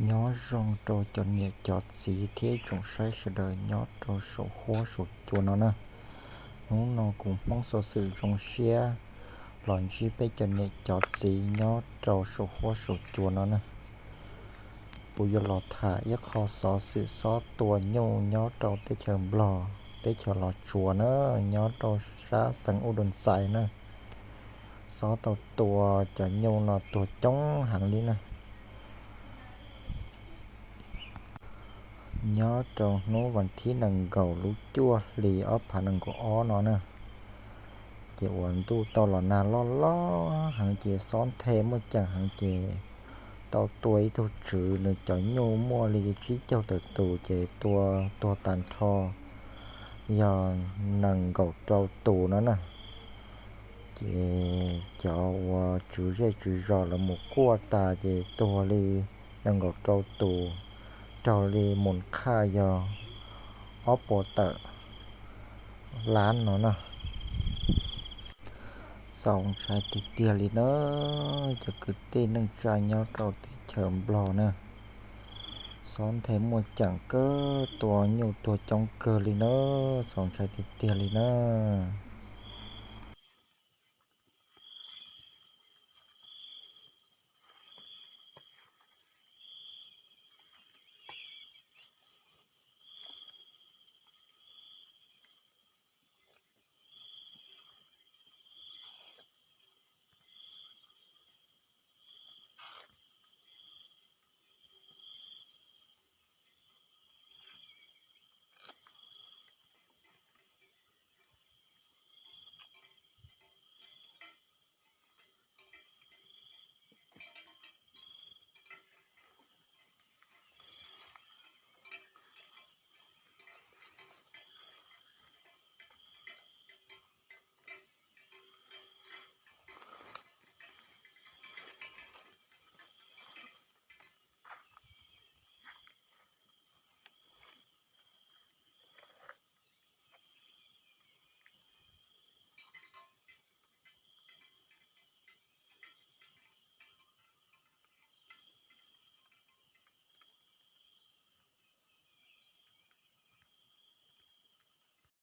Nyob zoo rau cov niam cov txiv thiab tsoom saib sawv daws nyob rau saum huab saum cua no na. Hnub no kuv Hmoob Xov Xwm zoo siab los ntsib peb cov niam cov txiv nyob rau saum huab saum cua no na. Kuv yuav los tham ib qho xov xwm xob tua nyuj nyob rau teb chaws Nplog, teb chaws Los Tsuas na, nyob rau sab xeev Ub Dua Ntxais na. Xob tau tua cov nyuj no tuag coob heev li na. Nyob rau hnub vas thib nees nkaum lub cuaj hli ob phav nees nkaum ob no na, ces uas ntuj tau los nag loj loj heev ces xob nthe muaj ceem heev ces tau tua ib tug tswv, nws cov nyuj muaj li tsib caug tawm tus ces tua tuag tag nrho yog nees nkaum rau tus no na. Ces cov uas tswv zej tswv zos lawv mus kuaj tas ces tuag li nees nkaum rau tus, raug li mus khaj yog ob puas tawm lab no na. Txaus ntshai tiag tiag li na, cov kwv tij neej tsa nyob rau teb chaws Nplog na. Xob nthe muaj ceem kawg, tua nyuj tuag coob kawg li na, txaus ntshai tiag tiag li na.